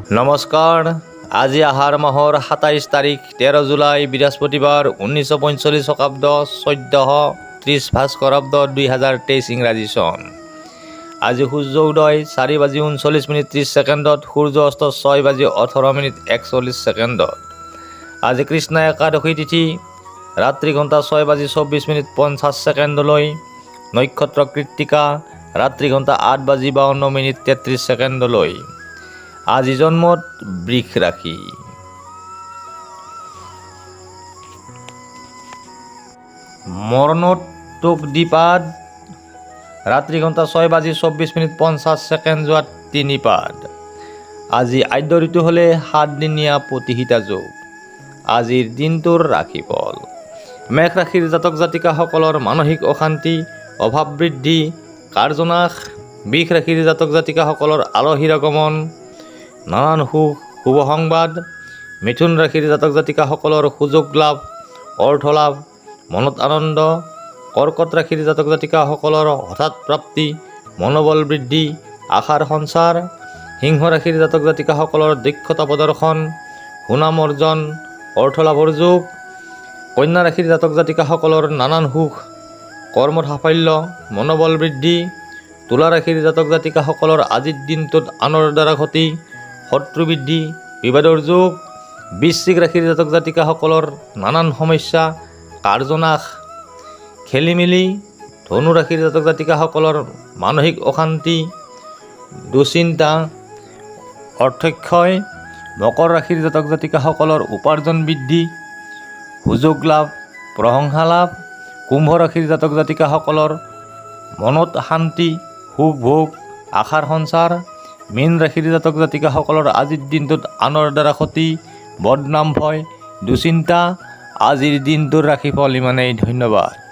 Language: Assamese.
নমস্কাৰ। আজি আহাৰ মাহৰ 27 তাৰিখ, 13 জুলাই, বৃহস্পতিবাৰ, 1945 শকাব্দ, 1430 ভাস্কৰাব্দ, 2023 ইংৰাজী চন। আজি সূৰ্য উদয় 4 বাজি 39 মিনিট 30 ছেকেণ্ডত, সূৰ্য অস্ত 6 বাজি 18 মিনিট 41 ছেকেণ্ডত। আজি কৃষ্ণ একাদশী তিথি ৰাত্ৰি ঘণ্টা 6 বাজি 24 মিনিট 50 ছেকেণ্ডলৈ। নক্ষত্ৰ কৃত্তিকা, ৰাত্ৰি ঘণ্টা 8 বাজি 52 মিনিট 33 ছেকেণ্ডলৈ। আজি জন্মত বৃষ ৰাশি। মৰণত টোক দ্বিপাদ, ৰাত্ৰি ঘণ্টা 6 বাজি 24 মিনিট 50 ছেকেণ্ড যোৱাত তিনি পাদ। আজি আদ্য ঋতু হ'লে 7দিনীয়া প্ৰতিহিতা যোগ। আজিৰ দিনটোৰ ৰাশিফল: মেষ ৰাশিৰ জাতক জাতিকাসকলৰ মানসিক অশান্তি, অভাৱ বৃদ্ধি, কাৰ্যনাশ। বৃষ ৰাশিৰ জাতক জাতিকাসকলৰ আলহীৰ আগমন, নানান সুখ, শুভ সংবাদ। মিথুন ৰাশিৰ জাতক জাতিকাসকলৰ সুযোগ লাভ, অৰ্থ লাভ, মনত আনন্দ। কৰ্কট ৰাশিৰ জাতক জাতিকাসকলৰ হঠাৎ প্ৰাপ্তি, মনোবল বৃদ্ধি, আশাৰ সঞ্চাৰ। সিংহ ৰাশিৰ জাতক জাতিকাসকলৰ দক্ষতা প্ৰদৰ্শন, সুনাম অৰ্জন, অৰ্থ লাভৰ যোগ। কন্যা ৰাশিৰ জাতক জাতিকাসকলৰ নানান সুখ, কৰ্মত সাফল্য, মনোবল বৃদ্ধি। তুলা ৰাশিৰ জাতক জাতিকাসকলৰ আজিৰ দিনটোত আনৰ দ্বাৰা ক্ষতি, শত্ৰু বৃদ্ধি, বিবাদৰ যোগ। বৃশ্চিক ৰাশিৰ জাতক জাতিকাসকলৰ নানান সমস্যা, কাৰ্যনাশ, খেলি মেলি। ধনু ৰাশিৰ জাতক জাতিকাসকলৰ মানসিক অশান্তি, দুশ্চিন্তা, অৰ্থক্ষয়। মকৰ ৰাশিৰ জাতক জাতিকাসকলৰ উপাৰ্জন বৃদ্ধি, সুযোগ লাভ, প্ৰশংসা লাভ। কুম্ভ ৰাশিৰ জাতক জাতিকাসকলৰ মনত শান্তি, সুখ ভোগ, আশাৰ সঞ্চাৰ। মীন ৰাশিৰ জাতক জাতিকাসকলৰ আজিৰ দিনটোত আনৰ দ্বাৰা ক্ষতি, বদনাম, ভয়, দুশ্চিন্তা। আজিৰ দিনটোৰ ৰাশিফল ইমানেই। ধন্যবাদ।